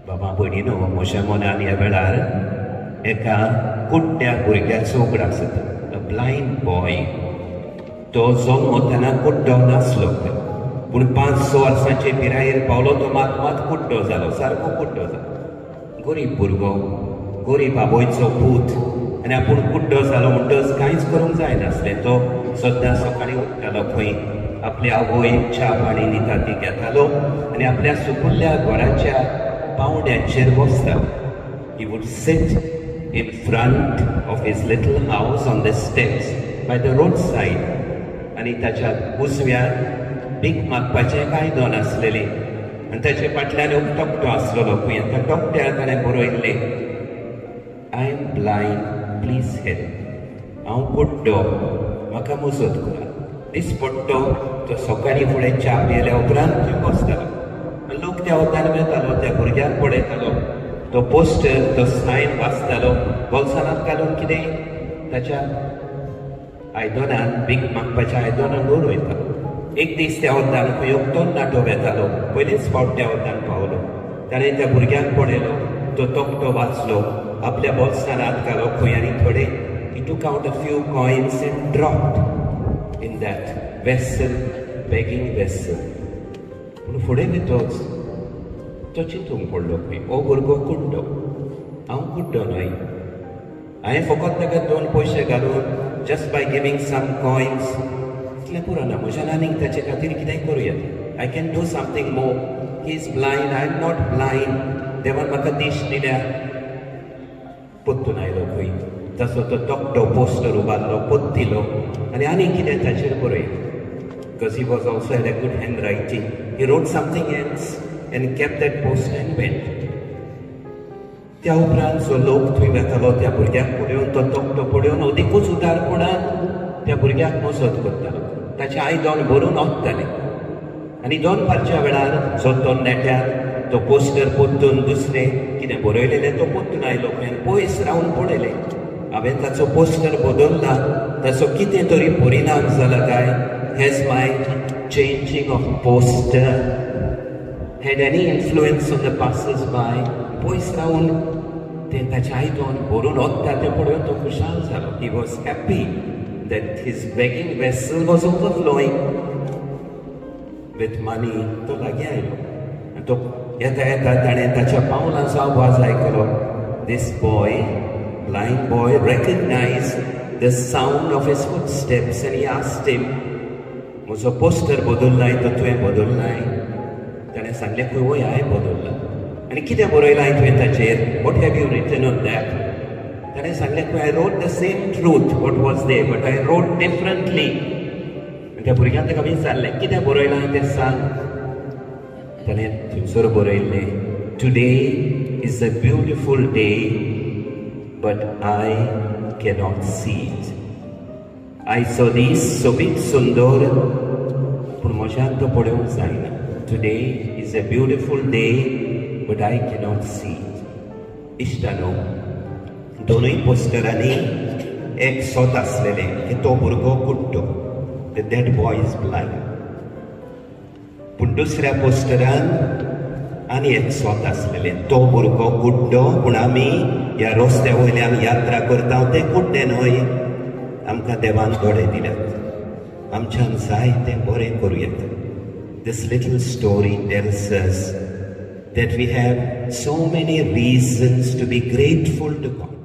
बाबा भयणीनो, म्हज्या मनान ह्या वेळार एका कुड्ड्या भुरग्याचो उगडास जाता. अ ब्लायंड बॉय. तो जल्मतना कुड्डो नासलो, पूण 5-6 वर्सांचे पिरायेर पावलो तो मात मात कुड्डो जालो, सारको कुड्डो जालो. गरीब भुरगो, गरीब आवयचो पूत, आनी आपूण कुड्डो जालो म्हणटच कांयच करूंक जायनासलें. तो सद्दां सकाळीं उठ्ठालो खंय, आपली आवय च्या पाणी दिता ती घेतालो आनी आपल्या सुपुल्ल्या घराच्या पावंड्याचेर बसतालो. He would sit in front of his little house on the steps by the roadside. आनी ताच्या उजव्यार भीक मागपाचें एक आयदन आसलेलें आनी ताचे फाटल्यान एक तकटो आसलेलो खंय. त्या तकट्यार ताणें बरयल्लें, "I am blind, please help." हांव कुड्डो, म्हाका मजत करात. दिसपट्टो तो सकाळीं फुडें च्या पियेल्या उपरांत थंय बसतालो आनी लोक त्या वतान वेतालो, त्या भुरग्याक पळयतालो, तो पोस्टर, तो सायन वाचतालो, बोल्सांत घालून कितें ताच्या आयदनान, भीक मागपाच्या आयदनान दवरयतालो. एक दीस त्या वतान खंय एक तरणाटो वेतालो. पयलेच फावट त्या वतान पावलो. ताणें त्या भुरग्याक पळयलो, तो तकटो वाचलो, आपल्या बोल्सान हात घालो खंय आनी थोडे, he took out a few coins and dropped in that vessel, begging vessel. पूण फुडें वतच तो चिंतूंक पडलो खंय, हो भुरगो कुड्डो, हांव कुड्डो न्हय. हांवें फकत ताका दोन पयशे घालून, just by giving some coins, इतलें पुरो ना. म्हज्यान आनीक ताचे खातीर कितेंय करूं येता. I can do something more. He is blind, I am not blind. देवान म्हाका दिश्ट दिल्या. पोत्तून आयलो खंय, तसो तो तकटो, पोस्टर उबारलो, पोत्तिलो आनी आनीक कितें ताचेर बरयलें, because he was also had a good handwriting. He wrote something else and kept that poster and went. त्या उपरांत जो लोक थंय वेतालो, त्या भुरग्याक पळोवन, तो तकटो पळोवन, अदिकूच उदारपणान त्या भुरग्याक मजत करतालो. ताचें आयदन भरून ओत्तालें. आनी दनपारच्या वेळार जो तरणाट्यान तो पोस्टर परतून दुसरें कितें बरयलेलें तो परतून आयलो खंय, पयस रावन पळयलें, हांवें ताचो पोस्टर बदलला, ताचो कितें तरी परिणाम जाला काय? Has my changing of poster had any influence on the passers by? पयस रावन तें ताचें आयदन भरून ओत्ता तें पळोवन तो खुशाल जालो. He was happy that his begging vessel was overflowing with money. तो लागीं आयलो आनी तो येता येता ताणें ताच्या पावलांचो आवाज आयकलो. This boy, blind boy, recognized the sound of his footsteps and he asked him, म्हजो पोस्टर बदललाय तो तुवें बदललाय? ताणें सांगलें खंय, वय, हांवें बदलला. आनी कितें बरयलां तुवें ताचेर? What have you written on that? ताणें सांगलें खंय, I wrote the same truth what was there, but I wrote differently. त्या भुरग्यान ताका विचारलें, कितें बरयलां तें सांग. ताणें थंयसर बरयल्लें, today is a beautiful day, but I cannot see it. आयचो दीस सोबीत सुंदर, पूण म्हज्यान तो पळोवंक जायना. Today is a beautiful day, but I cannot see it. इश्टानो, दोनूय पोस्टरांनी एक सत आसलेलें की तो भुरगो कुड्डो, that boy is blind. पूण दुसऱ्या पोस्टरान आनी एक सत आसलेलें, तो भुरगो कुड्डो, पूण आमी ह्या रस्त्या वयल्यान यात्रा करता ते कुड्डे न्हय. आमकां देवान दोळे दिल्यात, आमच्यान जाय तें बरें करूं येता. This little story tells us that we have so many reasons to be grateful to God.